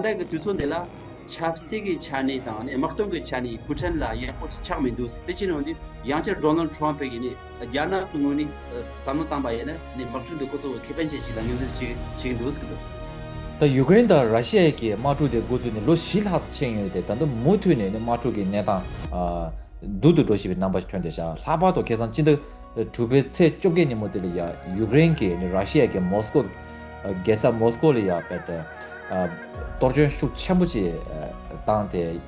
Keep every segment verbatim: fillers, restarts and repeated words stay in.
ད་ལྟ་གི་དུས་ཚོད་འདི་ལ་ཆབ་སྲིད་ཀྱི་ཆ་ནས་དང་ནི་དམག་དོན་གྱི་ཆ་ནས་ཕུ་ཊིན་ལ་ཡག་པོ་ཆགས་མི་འདུག་དེ་ཅི་ནས་འོང་དུས་ཡང་བསྐྱར་ཌོ་ནལ་ཊམ་ཕི་གིས་ནི་རྒྱ་ནག་གི་ངོས་ནས་བསམ་བློ་བཏང་པ་ཡིན་ན་ནི་དམག་འཁྲུག་འདི་ཁོ་ཚོ་གི་ཁེ་ཕན་ཅན་ཅིག་ལ་ངོས་འཛིན་བྱེད་བྱེད་ཀྱི་འདུག་ཟེར་གྱི་འདུག་ད་ཡུཀ་རེན་དང་ར་ཤི་ཡ་གི་དམག་འཁྲུག་དེ་འགོ་བཙུགས་ནས་ལོ་བཞི་ལྷག་ཙམ་ཕྱིན་ཡོད་དེ། ད་དུང་མུ་མཐུད་ནས་ནི་དམག་འཁྲུག་གི་གནས་སྟངས་ཨ་སྡུག་ཏུ་འགྲོ་བཞིན་པའི་རྣམ་པ་ཞིག་ཐོན་བསྡད་ཤག་ལྷག་པར་དུ་ཁ་སང་སྤྱི་ཟླ་དྲུག་པའི་ཚེས་བཅོ་བརྒྱད་ཉིན་མོ་དེ་ལ་ཡ་ཡུཀ་རེན་གྱིས་ནི་ར་ཤི་ཡ་གི་མོ་སི་ཀོ་ཨ་རྒྱལ་ས་མོ་སི་ཀོ་ལ་ཡ་བེད་དེ་ཨ་གཏོར་སྐྱོན་ཤུགས་ཆེན་པོ་ཞིག་ཨ་བཏང་སྟེ།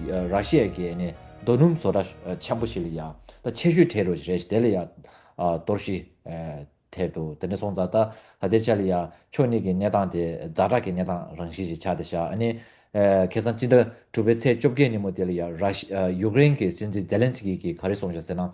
ཨ་ར་ཤི་ཡ་གི་ནི་རྡོ་སྣུམ་བཟོ་གྲྭ་ཆེན་པོ་ཞིག་ལ་ཡ་ད་ཆེ་ཤོས་གྲས་རུ་རེད། དེ་ལ་ཡ་ཨ་གཏོར་བཤིག་ཨ་ཐེབས་འདུག་དེ་འདྲ་སོང་ཙང་ད་ད་ལྟའི་ཆ་ལ་ཡ་ཕྱོགས་གཉིས་ཀྱི་གནས་སྟངས་དེ་ཛ་དྲག་གི་གནས་སྟངས་རང་བཞིན་ཞིག་ཆགས་བསྡད་ཤག་ཨ་ནི་ཨ་ཁ་སང་སྤྱི་ཟླ་དྲུག་པའི་ཚེས་བཅོ་བརྒྱད་ཉིན་མོ་དེ་ལ་ཡ་ར་ཤི་ཨ་ཡུཀ་རེན་གྱི་སྲིད་འཛིན་ཛེ་ལན་སི་ཀི་གིས་ག་རེ་གསུངས་ཤག་ཟེར་ན།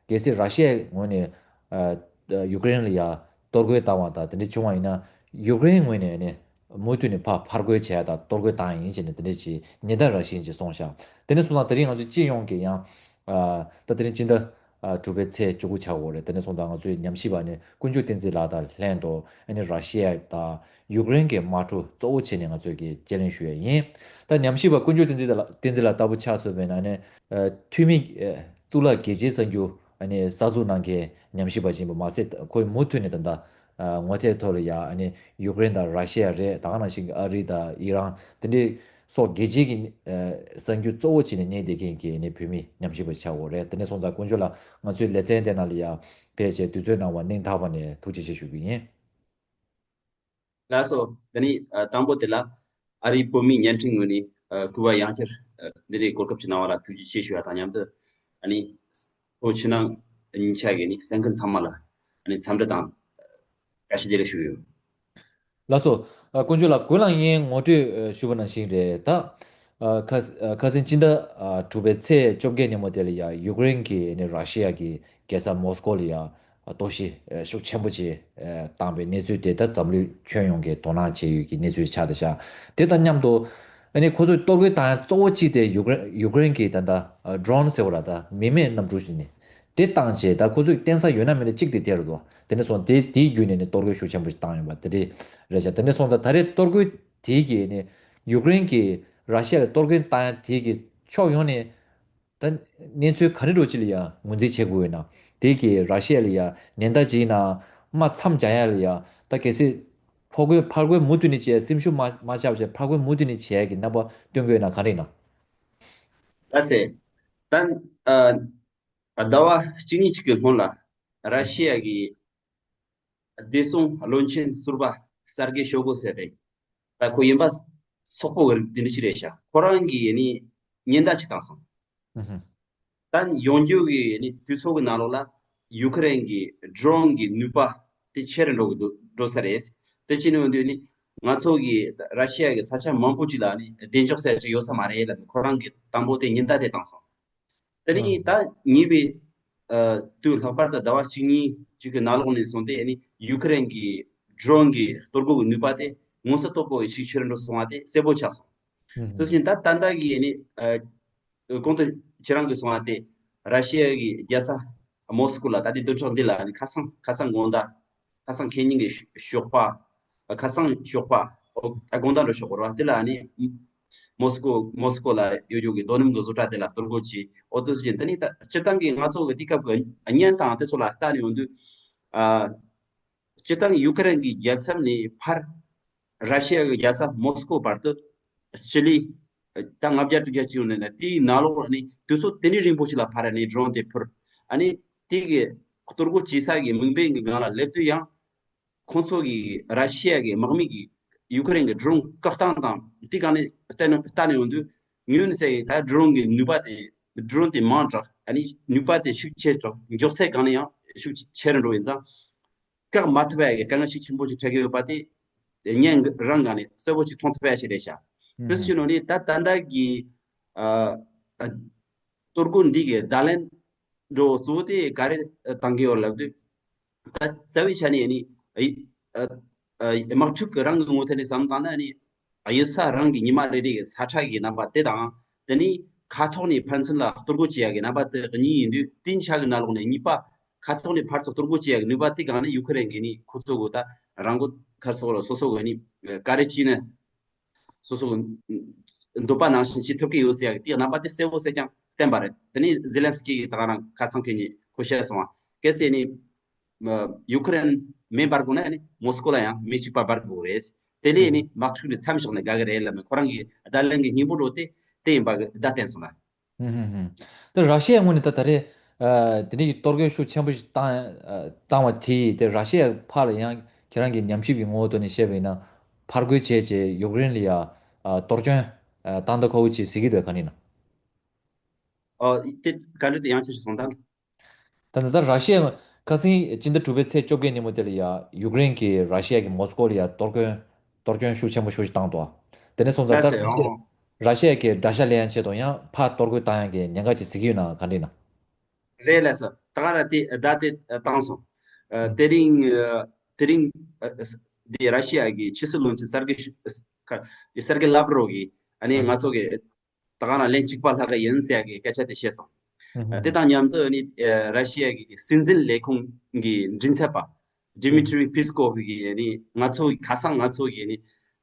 གལ་སྲིད་ར་ཤི་ཡའི་ངོས་ནས་ཨ་ཡུཀ་རེན་ལ་ཡ་གཏོར་རྒོལ་བཏང་བ་དང་དེ་འདྲ་བྱུང་བ་ཡིན་ན། ཡུཀ་རེན་ངོས་ནས་ནི་མུ་མཐུད་ནས་ཕར་ཕར་རྒོལ་བྱས་དང་གཏོར་རྒོལ་བཏང་ཡིན་ཞེས་ནས་དེ་འདྲ་ཅིག་ཉེན་བརྡ་རང་བཞིན་ཅིག་གསུངས་ཤག་དེ་ནས་སོང་ཙང་དེ་རིང་ང་ཚོའི་སྤྱི་ཡོངས་ཀྱི་ཡང་ཨ་ད་དེ་རིང་སྤྱི་ཟླ་ཨ་དྲུག་པའི་ཚེས་བཅུ་དགུ་ཆགས་ཡོད་རེད། དེ་ནས་སོང་ཙང་ང་ཚོའི་ཉམས་ཞིབ་པ་ནི་ཀུན་མཆོག་བསྟན་འཛིན་ལགས་དང་ལྷན་དུ་ཨ་ནི་ར་ཤི་ཡ་དང་ཡུཀ་རེན་གྱི་དམག་འཁྲུག་གཙོ་བོ་བྱས་ནས་ང་ཚོས་ཀྱི་དཔྱད་གླེང་ཞུ་ཡས་ཡིན། ད་ཉམས་ཞིབ་པ་ཀུན་མཆོག་བསྟན་འཛིན་ལགས་བསྟན་འཛིན་ལགས་ལྟ་བུ་ཆགས་སོང་བས་ན་ནི་ཨ་འཐུས་མི་ཨ་གཙུག་ལག་རྒྱལ་སྤྱིའི་གསར་འགྱུར་ཨ་ནི་གསར་འཛུགས་གནང་མཁན་ཉམས་ཞིབ་པ་ཞིག་ཡིན་པ་མ་ཟད། ཁོས་མུ་མཐུད་ནས་ད་ལྟ་ཨ་ངོ་དེབ་ཐོག་ལ་ཡ་ཨ་ནི་ཡུཀ་རེན་དང་ར་ཤི་ཡ་རེད། ད་ག་ནང་བཞིན་ཨ་རི་དང་ཨི་རན་དེ་འདྲའི་སོགས་རྒྱལ་སྤྱིའི་གི་ཨ་གསར་འགྱུར་གཙོ་བོ་བྱས་ནས་གནས་བསྡད་མཁན་གྱི་ཨ་ནི་བོད་མི་ཉམས་ཞིབ་པ་ཆགས་ཡོད་རེད། དེ་ནས་སོང་ཙང་དཀོན་མཆོག་ལགས་ང་ཚོའི་ལེ་ཚན་དེ་ནང་ལ་ཡ་ཕེབས་བྱས་དུས་ཚོད་གནང་བ་སྙིང་ཐག་པ་ནས་ཐུགས་རྗེ་ཆེ་ཞུ་གི་ཡིན། ལགས་སོ། དེ་ནས་ཨ་དང་པོ་དེ་ལ་ཨ་རིའི་བོད་མིའི་བརྙན་འཕྲིན་ངོས་ནས་ཨ་སྐུ་པར་ཡང་བསྐྱར་ཨ་འདི་འདྲའི་གོ་སྐབས་ཅིག་གནང་བ་ལ་ཐུགས་རྗེ་ཆེ་ཞུ་བ་དང་མཉམ་དུ། ཨ་ནི་བོད་ཕྱི་ནང་གཉིས་ཆ་གི་ནི་གསན་མཁན་ཚང་མ་ལ་ཨ་ནི་འཚམས་འདྲི་དང་བཀྲ་ཤིས་བདེ་ལེགས་ཞུ་གི་ཡོད། ལགས་སོ། ཨ་དཀོན་མཆོག་ལགས་གུ་ལང་ཡིན་ངོ་སྤྲོད་ཨ་ཞུ་བ་ནང་བཞིན་རེད་ད། ཨ་ཁ་ཨ་ཁ་སང་སྤྱི་ཟླ་ཨ་དྲུག་པའི་ཚེས་བཅོ་བརྒྱད་ཉིན་མོ་དེ་ལ་ཡ་ཡུཀ་རེན་གྱིས་ནི་ར་ཤི་ཡ་གི་རྒྱལ་ས་མོ་སི་ཀོ་ལ་ཡ་གཏོར་བཤིག་ཤུགས་ཆེན་པོ་ཅིག་བཏང་པའི་གནས་ཚུལ་དེ་ད་འཛམ་གླིང་ཁྱོན་ཡོངས་ཀྱིས་དོ་སྣང་བྱེད་ཡུལ་གྱི་གནས་ཚུལ་ཆགས་བསྡད་ཤག་དེ་དང་མཉམ་དུ་ཨ་ནི་ཁོ་ཚོས་གཏོར་རྒོལ་བཏང་ཡ་གཙོ་བོ་གཅིག་དེ་ཡུཀ་རེན་ཡུཀ་རེན་གྱིས་ད་ལྟ་ཌོ་རོན་ཟེར་བ་ར་ད་མི་མེད་གནམ་གྲུ་ཞིག་ནི་དེ་བཏང་བྱས་ད་ཁོ་ཚོས་བརྟེན་ས་ཡོད་ན་མེད་ན་གཅིག་དེ་དེ་རེད་དོ། དེ་ནས་སོང་དེ་དེའི་བརྒྱུད་ནས་ནི་གཏོར་རྒོལ་ཤུགས་ཆེན་པོ་ཞིག་བཏང་ཡོད་པ་དེ་འདྲ་རེད་ཤག་དེ་ནས་སོང་ཙང་ད་རེས་གཏོར་རྒོལ་དེ་གིས་ནི་ཡུཀ་རེན་གྱིས་ར་ཤི་ཡ་ལ་གཏོར་རྒོལ་བཏང་ཡ་དེ་གི་ཕྱོགས་ཡོངས་ནས། ད་གནས་ཚུལ་ག་རེ་འདྲ་ཅིག་ལ་ཡ་ངོས་འཛིན་བྱེད་དགོས་ཡོད་ན། དེ་གིས་ར་ཤི་ཡ་ལ་ཡ་ཉེན་བརྡ་ཅིག་ཡིན་ན་མ་མཚམས་སྦྱར་ཡ་ལ་ཡ་ད་གལ་སྲིད་ཕོ་རྒོལ་ཕར་རྒོལ་མུ་མཐུད་ནས་བྱས་སེམས་ཤུགས་མ་མ་ཆག་བྱས་ཕར་རྒོལ་མུ་མཐུད་ནས་བྱས་ཀྱི་རྣམ་པ་སྟོན་དགོས་ཡོད་ན་ག་རེ་ཡིན་ན། ད་ཚེ། ད་ཨ་ཟླ་བ་གཅིག་གཉིས་ཅིག་གི་སྔོན་ལ་ར་ཤི་ཡ་གི་བདེ་སྲུང་བློན་ཆེན་ཟུར་པ་སར་གེ་ཤོ་གོ་ཟེར་རེད། ད་ཁོ་ཡིན་པ་སོག་པོ་གི་རིགས་དེ་འདྲ་ཞིག་རེད་ཤག་ཁོ་རང་གིས་ནི་ཉེན་བརྡ་ཅིག་བཏང་སོང་། ཨུ་ཧུ། ད་ཡོང་རྒྱུ་གི་ནི་དུས་ཚོད་ཀྱི་ནང་ལོགས་ལ་ཡུ་ཁ་རེན་གྱི་ཌོ་རོན་གྱི་ནུས་པ་དེ་ཆེ་རུ་འགྲོ་གི་འདུག་འགྲོ་ས་རེད། དེ་ཅི་ནས་འོང་དུས་ནི་ང་ཚོ་གི་ར་ཤི་ཡ་གི་ས་ཆ་མང་པོ་ཅིག་ལ་ནི་བདེ་འཇགས་ཟེར་ཅིག་ཡོད་ས་མ་རེད་ལབ་ནས་ཁོ་རང་གིས་དང་པོ་དེ་ཉེན་བརྡ་དེ་བཏང་སོང་། དེ་ནི་ད་ཉེ་བའི་ཨ་དུས་ལྷག་པར་དུ་ཟླ་བ་གཅིག་གཉིས་ཅིག་གི་ནང་ལོགས་ནས་བཟུང་སྟེ་ནི་ཡུ་ཁ་རེན་གྱི་ཌོ་རོན་གྱི་གཏོར་རྒོལ་གྱི་ནུས་པ་དེ་མངོན་གསལ་དོད་པོ་ཞིག་ཆེ་རུ་འགྲོ་སོང་བ་དེ་གསལ་པོ་ཆགས་སོང་། ཨུ་ཧུ། དེ་བཞིན་ད་ད་ལྟ་གི་ནི་ཨ་གོང་དུ་ཁྱེད་རང་གིས་གསུངས་པ་དེ་ར་ཤི་ཡ་གི་རྒྱལ་ས་མོ་སི་ཀོ་ལ་ད་ལྟའི་བདུན་ཕྲག་འདི་ལ་ནི་ཁ་སང་ཁ་སང་དགོང་དག་ཁ་སང་ཁེ་ཉིན་གྱི་ཞོགས་པ། ཁ་སང་ཞོགས་པ། ཨོ་ད་དགོང་དག་འགྲོ་ཞོགས་པ་རེད་བ། དེ་ལ་ནི་མོ་སི་ཀོ་མོ་སི་ཀོ་ལ་ཡོད་ཡོད་ཀྱི་རྡོ་སྣུམ་གྱི་བཟོ་གྲྭ་དེ་ལ་གཏོར་རྒོལ་གྱིས་ཨོ་དེ་བཞིན་དེ་ནི་ད་སྤྱིར་བཏང་གི་ང་ཚོ་གི་དེ་སྐབས་ཀྱི་བརྙན་དང་དེ་ཚོ་ལ་ལྟ་ནས་ཡོང་དུས་ཨ། སྤྱིར་བཏང་ཡུ་ཁ་རེན་གྱི་རྒྱལ་མཚམས་ནས་ཕར་ར་ཤི་ཡ་གི་རྒྱལ་ས་མོ་སི་ཀོ་བར་དུ་སྤྱི་ལེ་ད་ལྔ་བརྒྱ་དྲུག་བརྒྱ་ཅིག་ཡོད་ནས་དེའི་ནང་ལོགས་ནས་དུས་ཚོད་དེ་འདྲའི་རིང་པོ་ཞིག་ལ་ཕར་ནས་ཌོ་རོན་དེ་འཕུར། ཨ་ནི་དེ་གི་གཏོར་རྒོལ་བྱེད་ས་གི་དམིགས་འབེན་གྱི་སྒང་ལ་སླེབས་དུས་ཡང་ཁོང་ཚོ་གི་ར་ཤི་ཡ་གི་དམག་མི་གི་ཡུ་ཁ་རེན་གྱི་ཌོ་རོན་བཀག་སྟངས་དང་དེ་སྒང་ནས་ལྟ་ན་ལྟ་ནས་ཡོང་དུས་ཉུང་ནས་ཟེར་ད་ཌོ་རོན་གྱི་ནུས་པ་དེ་ཌོ་རོན་དེ་མང་དྲགས། ཨ་ནི་ནུས་པ་དེ་ཤུགས་ཆེ་དྲགས། མགྱོགས་ཚད་སྒང་ནས་ཡང་ཤུགས་ཆེ་རུ་འགྲོ་ཡིན་ཙང་། བཀག་མ་ཐུབ་པའི་དཀའ་ངལ་ཤུགས་ཆེན་པོ་ཞིག་འཕྲད་ཀྱི་ཡོད་པ་དེ་བརྙན་རང་སྒང་ནས་གསལ་པོ་ཞིག་མཐོང་ཐུབ་པ་ཞིག་རེད་ཤག་དེ་ཞུ་ནོ་ནི་ད་ད་ལྟ་གི་ཨ་ཨ་གཏོར་རྒོལ་འདི་གི་བརྡ་ལན་འགྲོ་གཙོ་བོ་དེ་ག་རེ་བཏང་གི་ཡོད་ལབ་དུས། ད་རྩ་བའི་ཆ་ནས་ནི་ཨ་ཨ་དམག་འཁྲུག་གི་རང་གི་ངོས་ཐད་ནས་བསམ་བཏང་ན་ནི། གཡུལ་ས་རང་གི་ཉི་མ་རེ་རེ་གི་ས་ཁྲ་གི་རྣམ་པ་དེ་དང་། དེ་ནས་མཁའ་ཐོག་ནས་ཕན་ཚུན་ལ་གཏོར་རྒོལ་བྱེད་ཡག་གི་རྣམ་པ་དེ་གཉིས་ཡིན་དུས་དེའི་ཆ་གི་ནང་ལོགས་ནས་གཉིས་པ་མཁའ་ཐོག་ནས་ཕར་ཚུར་གཏོར་རྒོལ་བྱེད་ཡག་གི་ནུས་པ་དེ་གང་ནས་ཡུ་ཁ་རེན་གྱི་ནི་ཁོ་ཚོ་གི་ད་རང་འགོ་ཁར་སོགས་ལ་སོ་སོ་གི་ནི་ག་རེ་བྱས་ནས་ སོ་སོ་གི་འདོད་པ་ནང་བཞིན་བྱེད་ཐུབ་ཀྱི་ཡོད་ཟེར་ཡག་དེའི་རྣམ་པ་དེ་གསལ་བོ་གསལ་རྐྱང་བསྟན་པ་རེད། དེ་ནས་ཟི་ལན་སི་ཀི་གིས་ད་ག་རང་ཁ་སང་ཁེ་ཉིན་ཁོ་བཤད་སོང་བ། གལ་སྲིད་ནི་ཡུ་ཁུ་རེན་མེ་འབར་དགོས་ན་ནི་མོ་སི་ཀོ་ལ་ཡང་མེ་གཅིག་པ་འབར་དགོས་རེད། དེ་ནས་ནི་དམག་འཁྲུག་ནི་མཚམས་བཞག་ནས་དགའ་གི་རེད་ལབ་ནས་ཁོ་རང་གི་བརྡ་ལན་གྱི་སྙིང་པོ་འགྲོ་དེ་དེ་ཡིན་པ་གི་བརྡ་བསྟན་སོང་ལ། ཧུམ་ཧུམ་ཧུམ། ད་ར་ཤི་ཡའི་ངོས་ནས་ད་ད་རེས་ཨ་དེ་འདྲའི་གཏོར་རྒོལ་ཤུགས་ཆེན་པོ་ཞིག་བཏང་ཨ་བཏང་བ་དེ་ཡིས་དེ་ར་ཤི་ཡ་ཕར་ལ་ཡང་ཁྱེད་རང་གི་ཉམས་ཞིབ་ཀྱི་ངོ་བོ་ཐོག་ནས་བཤད་པ་ཡིན་ན་ཕར་རྒོལ་བྱས་བྱས་ཡུཀ་རེན་ལ་ཡ་ཨ་གཏོར་སྐྱོན་ཨ་བཏང་ད་ཁོ་བོ་ཅིག་ཟེར་གྱི་འདུག་ག་ནི་ན། ཨ་དེ་ག་འདྲ་དེ་ཡང་ཅི་ཞིག་སོང་ད། ད་ད་ལྟ་ར་ཤི་ཡ་ཁ་སང་སྤྱི་ཟླ་དྲུག་པའི་ཚེས་བཅོ་བརྒྱད་ཉིན་མོ་དེ་ལ་ཡ་ཡུཀ་རེན་གྱིས་ར་ཤི་ཡ་གི་མོ་སི་ཀོ་ལ་ཡ་གཏོར་སྐྱོན་གཏོར་སྐྱོན་ཤུགས་ཆེན་པོ་ཤུགས་ཆེ་བཏང་འདུག་དེ་ནས་སོང་ཙང་ད་ལྟ་ཟེར་ཡང་། ར་ཤི་ཡ་གི་དགྲ་ཤ་ལེན་ཡ་ཆེད་དུ་ཡང་ཕར་གཏོར་རྒོལ་བཏང་ཡ་གི་ཉེན་ཁ་ཅིག་གཟིགས་ཀྱི་ཡོད་ན་ག་འདྲ་ཡིན་ན། རེད་ལགས་སོ། ད་ག་ར་དེ་བརྡ་དེ་བཏང་སོང་། ཨ་དེ་རིང་ཨ་དེ་རིང་ཨ་དེ་ར་ཤི་ཡ་གི་ཕྱི་སྲིད་བློན་ཆེན་སར་གི་ཤུ་ཁ་སར་གི་ལབ་རོ་གི་ཨ་ནི་ང་ཚོ་གི་ད་ག་རང་ལན་གཅིག་པ་ལྷག་གི་ཡིན་ཟེར་ཡ་གི་སྐད་ཆ་དེ་བཤད་སོང་། ཨ་དེ་དང་མཉམ་དུ་ཨ་ནི་ཨ་ར་ཤི་ཡ་གི་སྲིད་འཛིན་ལས་ཁུངས་ཀྱི་མགྲིན་ཚབ་པ་Dmitry Peskov གིས་ཨ་ནི་ང་ཚོ་ཁ་སང་ང་ཚོ་གི་ཨ་ནི་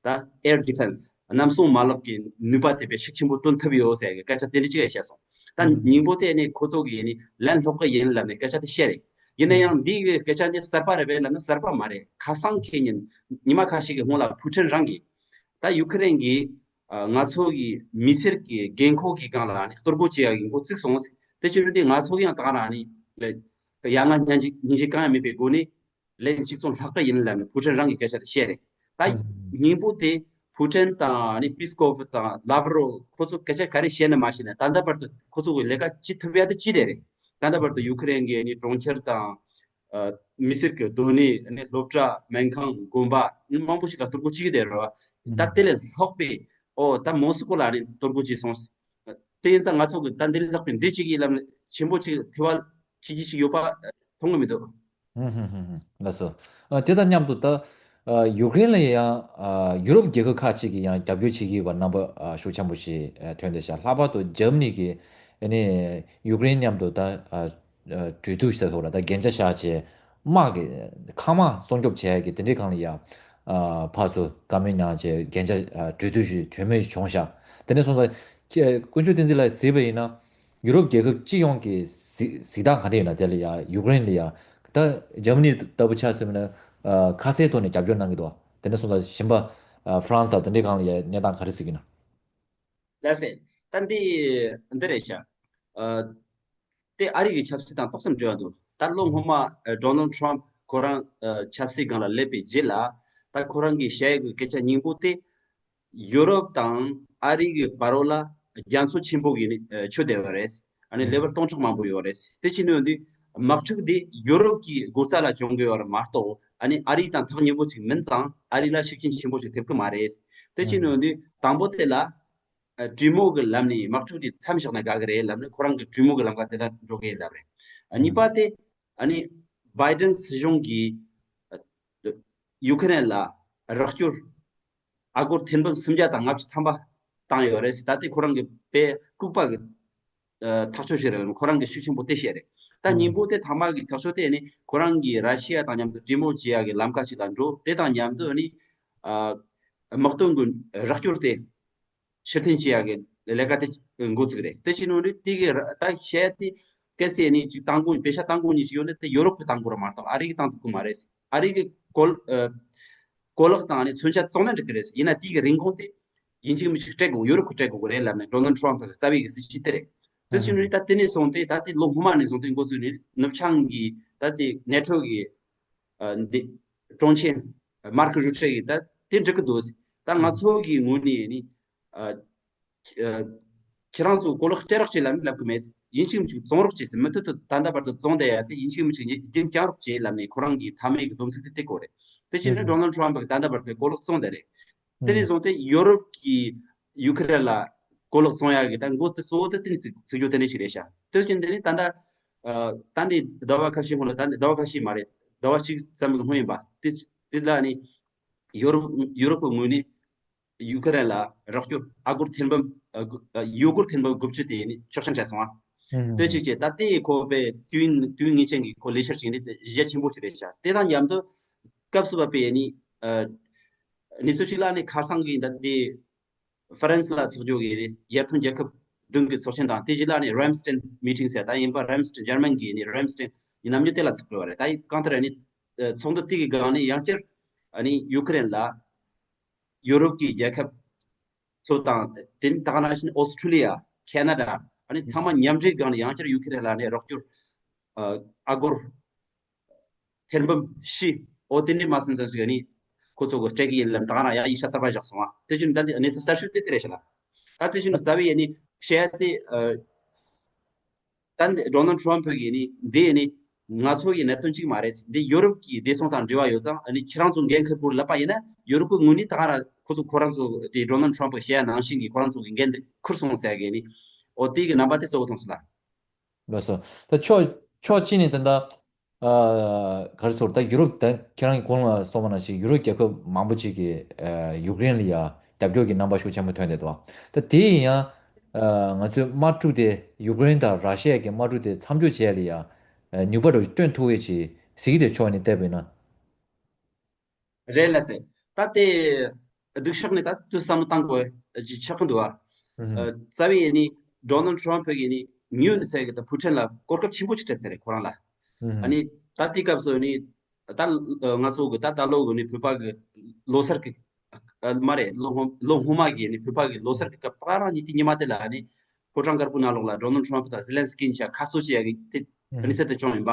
ད་air defense གནམ་སྲུང་མ་ལག་གི་ནུས་པ་དེ་དཔེ་ཤུགས་ཆེན་པོ་བཏོན་ཐུབ་ཡོད་ཟེར་གི་སྐད་ཆ་དེ་འདྲ་ཅིག་བཤད་སོང་། ད་ཉིན་པོ་དེ་ནས་ཁོ་ཚོ་གིས་ཨ་ནི་ལན་སློག་གི་ཡིན་ལབ་ནས་སྐད་ཆ་དེ་བཤད་རེད། ཡིན་ན་ཡང་འདི་གི་སྐད་ཆ་འདི་གསར་པ་རེད་པས་ལབ་ན་གསར་པ་མ་རེད། ཁ་སང་ཁེ་ཉིན་ཉི་མ་ཁ་ཤས་ཀྱི་སྔོན་ལ་ཕུ་ཁྲིན་རང་གིས་ད་ཡུ་ཁུ་རེན་གྱིས་ཨ་ང་ཚོ་གི་མི་སེར་གྱི་དགོས་མཁོ་གི་སྒང་ལ་ནི་གཏོར་རྒོལ་བྱེད་ཡག་གི་འགོ་བཙུགས་སོང་། དེ་བྱས་ཏེ་ང་ཚོ་ཡང་ད་ག་རང་ནི་ཡ་ང་སྙིང་རྗེ་སྙིང་རྗེ་གང་ཡང་མེད་པའི་སྒོ་ནས་ལན་གཅིག་མཚུངས་ལྷག་གི་ཡིན་ལབ་ནས་ཕུ་ཁྲིན་རང་གི་སྐད་ཆ་དེ་བཤད་རེད། ད་ཉིན་པོ་དེ་ཕུ་ཁྲིན་དང་ནི་པིས་ཀོབ་དང་ལབ་རོ་ཁོ་ཚོ་སྐད་ཆ་ག་རེ་བཤད་ན་མ་ཤེས་ན་ད་ལྟ་བར་དུ་ཁོ་ཚོ་གི་ལས་ཀ་ཅི་ཐུབ་ཡ་དེ་ཅི་དེ་རེད། ད་ལྟ་བར་དུ་ཡུ་ཁུ་རེན་གྱི་ནི་གྲོང་ཁྱེར་དང་ཨ་མི་སེར་གྱི་སྡོད་གནས་ནི་སློབ་གྲྭ་སྨན་ཁང་དགོན་པ་ནི་མང་པོ་ཞིག་ལ་གཏོར་རྒོལ་བྱེད་ཀྱི་དེ་རེད་བ། ད་དེ་ལས་ལྷག་པའི་ཨོ་ད་མོ་སི་ཀོ་ལ་ནི་གཏོར་རྒོལ་བྱས་སོང་། དེ་ཡིན་ཙང་ང་ཚོ་གི་ད་འདི་ལས་ལྷག་པའི་འདི་གཅིག་ཡིན་ལབ་ནས་ཆེན་པོ་གཅིག་ཐེ་བ་ཆེ་རྒྱུ་ཅིག་ཡོད་པ་མཐོང་གི་མི་འདུག་ཧུམ་ཧུམ་ཧུམ་ཧུམ། ལགས་སོ། ཨ་དེ་དང་མཉམ་དུ་ད་ཨ་ཡུཀ་རེན་ལ་ཡང་ཨ་ཡུ་རོབ་རྒྱལ་ཁབ་ཁག་ཅིག་གིས་ཡང་རྒྱབ་སྐྱོར་བྱེད་ཀྱི་ཡོད་པ་རྣམ་པ་ཨ་ཤུགས་ཆེན་པོ་ཞིག་ཨ་ཐོན་བསྡད་ཤག་ལྷག་པར་དུ་འཇར་མ་ནི་གིས་ཨ་ནི་ཡུཀ་རེན་མཉམ་དུ་ད་ཨ་ཨ་གྲོས་བསྡུར་ཟེར་དགོས་རེད། ད་གན་རྒྱ་བཞག་བྱས་དམག་གི་མཁའ་དམག་སྲུང་སྐྱོབ་བྱེད་ཡག་གི་དེ་འདྲའི་སྒང་ལ་ཡང་ཨ་ཕར་ཚུར་བཀའ་མོལ་གནང་བྱས་གན་རྒྱ་ཨ་གྲོས་བསྡུར་ཞིག་གྲོས་མོལ་ཞིག་བྱུང་ཤག་དེ་འདྲ་སོང་ཙང་ཁྱེད་དཀོན་མཆོག་བསྟན་འཛིན་ལགས་གཟིགས་པ་ཡིན་ན། ཡུ་རོབ་རྒྱལ་ཁབ་སྤྱི་ཡོངས་ཀྱི་གཟིགས་གཟིགས་སྟངས་ག་འདྲ་ཡིན་ན། དེ་ལ་ཡ་ཡུཀ་རེན་ལ་ཡ་ད་འཇར་མ་ནི་ལྟ་བུ་ཆ་མཚོན་ན་ཨ་ཁ་གསལ་ཐོག་ནས་རྒྱབ་སྐྱོར་གནང་གི་འདུག་དེ་འདྲ་སོང་ཙང་གཞན་པ་ཨ་ཧྥ་རན་སི་དང་དེ་འདྲའི་སྒང་ལ་ཡ་གནས་སྟངས་ག་རེ་གཟིགས་ཀྱི་ན། ལགས་སེ། ད་འདི་འདི་རེད་ཤག་ཨ་དེ་ཨ་རི་གི་ཆབ་སྲིད་དང་ཏོག་ཙམ་འབྲེལ་བ་འདུག་ད་ལོ་སྔོན་མ་ཨ་ཌོ་ནལ་ཊམ་ཁོ་རང་ཨ་ཆབ་སྲིད་སྒང་ལ་སླེབས་པའི་རྗེས་ལ་ད་ཁོ་རང་གིས་བཤད་ཡོད་པའི་སྐད་ཆ་སྙིང་པོ་དེ། ཡུ་རོབ་དང་ཨ་རི་གི་བར་ལ་རྒྱ་མཚོ་ཆེན་པོ་གི་ནི་ཨ་ཆུ་དེ་བ་རེད། ཨ་ནི་ལེ་ཝལ་སྟོང་ཕྲག་མང་པོ་ཡོད་རེད། དེ་ཕྱིན་ཡོང་དུས་དམག་འཁྲུག་འདི་ཡུ་རོབ་ཀྱི་སྒོ་རྩ་ལ་བྱུང་གི་ཡོད་རེད་མ་གཏོགས་ཨ་ནི་ཨ་རི་དང་ཐག་ཉེ་པོ་ཅིག་མིན་ཙང་ཨ་རི་ལ་ཤུགས་རྐྱེན་ཆེན་པོ་ཞིག་ཐེབས་ཀྱི་མ་རེད། དེ་ཕྱིན་ཡོང་དུས་དང་པོ་དེ་ལ་ཨ་གྲོས་མོལ་གྱི་ལམ་ནས་དམག་འཁྲུག་འདི་མཚམས་བཞག་ན་དགའ་གི་རེད་ལབ་ནས་ཁོ་རང་གི་གྲོས་མོལ་གྱི་ལམ་ཁ་དེ་ལ་འགྲོ་གི་ཡིན་ལབ་རེད། ཨ་གཉིས་པ་དེ་ཨ་ནི་བྷའི་ཌེན་སྲིད་གཞུང་གིས་ཨ་ཡུ་ཁུ་རེན་ལ་རོགས་སྐྱོར་ཨ་སྒོར་ཐེར་འབུམ་སུམ་བརྒྱ་དང་ལྔ་བཅུ་ཐམ་པ་བཏང་ཡོད་རེད། ད་ལྟའི་ཁོ་རང་གི་དཔེ་ལྐུགས་པ་གི་ཨ་ཐག་གཅོད་ཞིག་རེད། ཁོ་རང་གི་ཤུགས་ཆེན་པོ་དེ་བཤད་རེད། ད་སྙིང་པོ་དེ་ཐ་མ་གི་ཐག་གཅོད་དེ་ནི་ཁོ་རང་གིས་ར་ཤི་ཡ་དང་མཉམ་དུ་གྲོས་མོལ་བྱེད་ཡག་གི་ལམ་ཁ་ཞིག་ལ་འགྲོ། དེ་དང་མཉམ་དུ་ནི་ཨ་དམག་དོན་གྱི་རོགས་སྐྱོར་དེ་ཕྱིར་འཐེན་བྱེད་ཡག་གི་ལས་ཀ་དེ་འགོ་བཙུགས་རེད། དེ་བྱས་ནོ་ནི་དེ་གི་ར་ད་བཤད་དེ་གལ་སྲིད་ནི་ཅིག་བཏང་དགོས་པེ་ཤ་བཏང་དགོས་ཉིད་ཅིག་ཡོད་ན་དེ་ཡོ་རོབ་ཀྱི་བཏང་དགོས་ར་མ་གཏོགས་ཨ་རི་གི་བཏང་ཐུབ་ཀྱི་མ་རེད། ཨ་རི་གི་གོ་ལ་ཨ་གོ་ལག་དང་ནི་མཚོན་ཆ་བཙོང་ན་འགྲིག་གི་རེད། ཡིན་ན་དེ་གི་རིན་གོང་དེ་ཡིན་གཅིག་མིན་གཅིག་སྤྲད་དགོས། ཡོ་རོབ་ཀྱིས་སྤྲད་དགོས་ཀྱི་རེད་ལབ་ནས་ཌོ་ནལ་ཊམ་གི་རྩ་བའི་གི་སྲིད་ཇུས་དེ་རེད། དེ་བཞིན་ནི་ད་དེ་ནས་བཟུང་སྟེ་ད་དེ་ལོ་སྔོན་མ་ནས་བཟུང་སྟེ་འགོ་བཙུགས་ནས་ནུབ་བྱང་གི་ད་དེ་ནེ་ཊོ་གི་ཨ་འདི་དྲུང་ཆེ་མར་ཀི་རུ་ཊེ་གིས་ད་དེ་འགྲིག་གི་འདུག་ད་ང་ཚོ་གི་ངོས་ནས་ནི་ཨ་ཨ་ཁྱེད་རང་ཚོ་གོ་ལག་སྤྲད་རོགས་བྱེད་ལབ་ལབ་གི་མེད། ཡིན་གཅིག་མིན་གཅིག་བཙོང་རོགས་བྱེད་ཟེར། མུ་མཐུད་དུ་ད་ལྟ་བར་དུ་བཙོང་བསྡད་ཡ་དེ་ཡིན་གཅིག་མིན་གཅིག་རྒྱུན་བསྐྱང་རོགས་བྱེད་ལབ་ནས་ཁོ་རང་གི་མཐའ་མའི་གི་སྡོམ་ཚིག་དེ་དེ་སྐོར་རེད། དེ་བྱས་ན་ཌོ་ནལ་ཊམ་གིས་ད་ལྟ་བར་དུ་གོ་ལག་བཙོང་བསྡད་རེད། དེ་ནས་བཟུང་སྟེ་ཡོ་རོབ་ཀྱིས་ཡུ་ཁུ་རེན་ལ་གོ་ལག་བཙོང་ཡག་གི་ད་འགོ་དེ་གཙོ་བོ་དེ་དེ་ནས་བཙུགས་བཙུགས་རྒྱུ་དེ་འདྲ་ཞིག་རེད་ཤག་དེ་བཞིན་དེ་ནས་ད་ལྟ་ཨ་ད་ནི་ཟླ་བ་ཁ་ཤས་སྔོན་ལ་ད་ནི་ཟླ་བ་ཁ་ཤས་མ་རེད། ཟླ་བ་གཅིག་ཙམ་གྱི་སྔོན་ཡིན་པ། དེ་དེ་ལ་ནི་ཡོ་རོབ་ཡོ་རོབ་ཀྱི་ངོས་ནས་ཡུ་ཁུ་རེན་ལ་རོགས་སྐྱོར་ཨ་སྒོར་ཐེར་འབུམ་ཨ་ཡུ་སྒོར་ཐེར་འབུམ་དགུ་བཅུ་དེ་ནི་ཆོག་མཆན་སྤྲད་སོང་ཨ། དེ་གཅིག་བྱས་ད་ལྟའི་ཁོ་པའི་དུས་ཡུན་དུས་ཡུན་ངེས་ཅན་གྱི་ཁོ་ལས་འཆར་ཅིག་ནི་གཞི་རྒྱ་ཆེན་པོ་ཞིག་རེད་ཤག་དེ་དང་མཉམ་དུ་སྐབས་སུ་བབས་པའི་ནི་ཨ་གནས་ཚུལ་ཞིག་ལ་ནི་ཁ་སང་གི་ད་ལྟའི་ ཧྥ་རན་སི་ལ་ཚོགས་རྒྱུ་གི་ནི་ཡར་ཐོན་རྒྱལ་ཁབ་བདུན་གྱི་ཚོགས་ཆེན་དང་དེ་རྗེས་ལ་ནི་རེམ་སྟན་མི་ཊིང་ཟེར་ད་ཡིན་པ། རེམ་སྟན་འཇར་མན་གྱི་ནི་རེམ་སྟན་ནི་ནམ་རྒྱུན་དེ་ལ་ཚོགས་ཀྱི་ཡོད་རེད། ད་ཡིན་གང་ལྟར་ནི་ཚོགས་འདུ་དེ་གི་སྒང་ནི་ཡང་བསྐྱར་ཨ་ནི་ཡུ་ཀེ་རེན་ལ་ཡུ་རོབ་ཀྱི་རྒྱལ་ཁབ་ཚོ་དང་དེ་ནི་ད་ག་ནང་བཞིན་ཨོ་སི་ཁྲུ་ལི་ཡ། ཁེ་ན་ཌ། ཨ་ནི་ཚང་མ་མཉམ་འབྲེལ་སྒང་ནས་ཡང་བསྐྱར་ཡུ་ཀེ་རེན་ལ་ནི་རོགས་སྐྱོར་ཨ་ཨ་སྒོར་ཐེར་འབུམ་བཞི། ཨོ་དེ་འདྲའི་མ་ཟིན་ཙམ་ཅིག་ནི་ཁོ་ཚོ་གི་སྤྲད་ཀྱི་ཡིན་ལབ་ད་ག་རང་ཡང་ཡིག་ཆ་གསར་པ་བཞག་སོང་བ། དེ་བཞིན་ད་འདི་གནས་ཚུལ་གསར་ཤོས་དེ་དེ་རེད་ཤག་ལ། ད་དེ་བཞིན་རྩ་བའི་ཡིན་ནི་བཤད་ཡ་དེ་ཨ། ད་ཌོ་ནལ་ཊམ་ཕ་གིས་ནི་འདི་ནི་ང་ཚོ་ཡི་གནད་དོན་གཅིག་མ་རེད། འདི་ཡུ་རོབ་ཀྱི་བདེ་སྲུང་དང་འབྲེལ་བ་ཡོད་ཙང་ཨ་ནི་ཁྱེད་རང་ཚོ་འགན་འཁུར་དགོས་ལབ་པ་ཡིན་ན་ཡུ་རོབ་ཀྱི་ངོས་ནས་ད་ག་རང་ཁོ་ཚོ་ཁོ་རང་ཚོ་དེ་ཌོ་ནལ་ཊམ་ཕ་གིས་བཤད་ཡ་ནང་བཞིན་གྱི་ཁོ་རང་ཚོ་གི་འགན་དེ་འཁུར་སོང་ཟེར་གི་ནི་ཨོ་དེ་གི་རྣམ་པ་དེ་གཙོ་བོ་མཐོང་སོང་ལ། ལགས་སོ། ད་ཕྱོགས་ཕྱོགས་གཅིག་ནས་ད་ལྟ་ཨ་ག་རེ་ཟེར། ད་ཡུ་རོབ་ད་ཁྱེད་རང་གིས་གོང་ལ་གསུངས་པ་ནང་བཞིན་ཡུ་རོབ་རྒྱལ་ཁབ་མང་པོ་ཅིག་གིས་ཨ་ཡུཀ་རེན་ལ་ཡ་རྒྱབ་སྐྱོར་གྱི་རྣམ་པ་ཤུགས་ཆེན་པོ་ཐོན་བསྡད་འདུག་ད་དེ་ཡིན་ཡང་ཨ་ང་ཚོའི་དམག་འཁྲུག་དེ་ཡུཀ་རེན་དང་ར་ཤི་ཡ་གི་དམག་འཁྲུག་དེ་མཚམས་འཇོག་བྱས་ལ་ཡ་ཨ་ནུས་པ་འདྲ་བོ་ཞིག་བཏོན་ཐུབ་ཡས་ཅིག་གཟིགས་དེ་ཕྱོགས་ནས་བལྟས་པ་ཡིན་ན། རེད་ལ་ཟེར། ད་དེ་སྡུག་ཤོས་ནི་ད་དུས་བསམ་བློ་བཏང་དགོས་ཀྱི་ཆགས་ཀྱི་འདུག་ཨ། ཨ་རྩ་བའི་ཡིན་ནི་ཌོ་ནལ་ཊམ་ཕ་གིས་ནི་ཉུང་ཟེར་གི་ད་ཕུ་ཊིན་ལ་གོ་སྐབས་ཆེན་པོ་ཅིག་སྤྲད་ཚར་རེད་ཁོ་རང་ལ། ཨ་ནི་ད་དེ་སྐབས་སུ་ནི་ད་ང་ཚོ་གི་ད་ད་ལོ་གི་ནི་བོད་པ་གི་ལོ་གསར་གི་ཨ་མ་རེད། ལོ་སྔོན་ལོ་སྔོན་མ་གི་ནི་བོད་པ་གི་ལོ་གསར་གི་སྐབས་ད་རང་ཉིན་དེ་ཉི་མ་དེ་ལ་ནི་ཕོ་བྲང་དཀར་པོ་ནང་ལོགས་ལ་ཌོ་ནལ་ཊམ་ཕ་དང་ཟི་ལན་སི་ཀི་གཉིས་ཆ་ཁ་གསོ་བྱེད་ཡ་གི་དེ་གནས་ཚུལ་དེ་བྱུང་ཡིན་པ།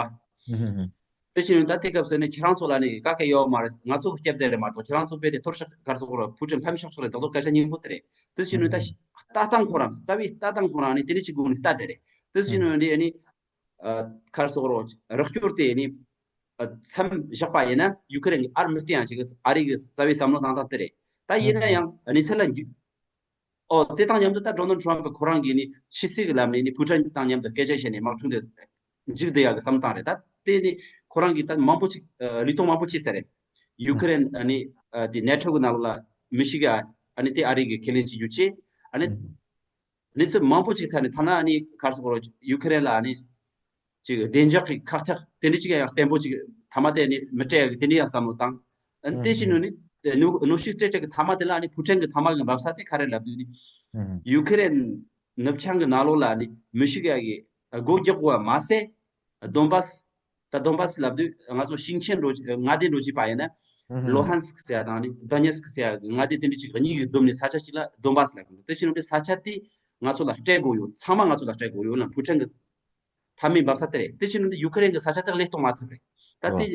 དེ་བཞིན་ད་དེ་སྐབས་སུ་ནི་ཁྱེད་རང་ཚོ་ལ་ནི་དཀའ་ཁག་ཡོད་མ་རེད། ང་ཚོ་གི་སྐྱབས་བདེ་རེད་མ་གཏོགས་ཁྱེད་རང་ཚོ་དཔེ་དེ་གཏོར་བཤིག་གར་སོགས་ར་ཕུ་ཊིན་ཕམ་ཤོག་ཆོག་རེད། ད་དུང་སྐད་ཆ་སྙིང་པོ་དེ་རེད། དེ་བཞིན་ནི་ད་ལྟ་སྟངས་ཁོ་རང་རྩ་བའི་ལྟ་སྟངས་ཁོ་རང་ནི་དེ་འདྲ་ཅིག་དགོས་ནི་ལྟ་དེ་རེད། དེ་བཞིན་ནི་ནི་ཨ་གར་སོགས་རོགས་རོགས་སྐྱོར་དེ་ནི་ཨ་མཚམས་བཞག་པ་ཡིན་ན་ཡུ་ཀེ་རེན་གྱི་ཨར་མི་སྟེར་ཡང་ཅིག་ཨ་རི་གི་རྩ་བའི་བསམ་བློ་བཏང་སྟངས་དེ་རེད། ད་ཡིན་ན་ཡང་གནས་ཚུལ་ལ་འགྱུར། ཨོ་དེ་དང་མཉམ་དུ་ད་ཌོ་ནལ་ཊམ་ཕ་ཁོ་རང་གིས་ནི་ཕྱི་སྲིད་ཀྱི་ལམ་ནས་ནི་ཕུ་ཊིན་དང་མཉམ་དུ་སྐད་ཆ་བཤད་ནས་དམག་འཁྲུག་འདི་མཇུག་བསྡུ་ཡག་གི་བསམ་བློ་བཏང་རེད། ད་དེ་ནི་ཁོ་རང་གིས་ད་མང་པོ་ཅིག་ཨ་ལས་དོན་མང་པོ་བྱས་ཚར་རེད། ཡུ་ཀེ་རེན་ཨ་ནི་ཨ་དེ་ནེ་ཊོ་གི་ནང་ལོགས་ལ་མི་ཞིག་ག་ཨ་ནི་དེ་ཨ་རི་གི་ཁས་ལེན་བྱེད་རྒྱུ་བྱས། ཨ་ནི་གནས་ཚུལ་མང་པོ་ཅིག་ཐད་ནས་ཐ་ན་ཨ་ནི་གར་སོགས་རོགས་ཡུ་ཀེ་རེན་ལ་ཨ་ནི་ཅིག་བདེ་འཇགས་ཀྱི་ཁག་ཐེག་དེ་འདྲ་ཅིག་ཡང་བརྟན་པོ་ཅིག་མཐའ་མ་དེ་ནི་མི་སྤྲད་ཡག་གི་དེ་འདྲ་ཡང་བསམ་བློ་བཏང་། ཨ་ནི་དེ་བཞིན་ནོ་ནི་ནོ་ནོ་ཤིག་སྤྲད་སྤྲད་ཀྱི་མཐའ་མ་དེ་ལ་ཨ་ནི་ཕུ་ཊིན་གྱི་མཐའ་མ་གི་འབབ་ས་དེ་ག་རེ་ལབ་དུས་ནི་ཡུ་ཀེ་རེན་ནུབ་བྱང་གི་ནང་ལོགས་ལ་ཨ་ནི་མི་ཤིག་ཡག་གི་སྒོ་རྒྱག་དགོས་པ་མ་ཟད། དོན་བཱས། ད་དོན་བཱས་ལབ་དུས་ང་ཚོ་ཞིང་ཆེན་འགྲོ་མངའ་སྡེ་འགྲོ་བྱེད་པ་ཡིན་ན། ལོ་ཧན་སི་ཀི་ཟེར་ཡ་དང་ནི་དོ་ནེ་སི་ཀི་ཟེར་ཡ་གི་མངའ་སྡེ་དེ་འདྲ་ཅིག་གཉིས་ཀྱི་བསྡོམས་ནས་ས་ཆ་གཅིག་ལ་དོན་བཱས་ལབ་དགོས། དེ་བཞིན་དུ་ས་ཆ་དེ་ང་ཚོ་ལ་སྤྲད་དགོས་ཡོད། ཚང་མ་ང་ཚོ་ལ་སྤྲད་དགོས་ཡོད་ལ་ཕུ་ཊིན་གྱི་མཐའ་མའི་འབབ་ས་དེ་རེད། དེ་བཞིན་དུ་ཡུ་ཀེ་རེན་གྱི་ས་ཆ་དེ་ལ་ལེན་གཏོང་མ་ཐུབ་རེད། ད་དེ་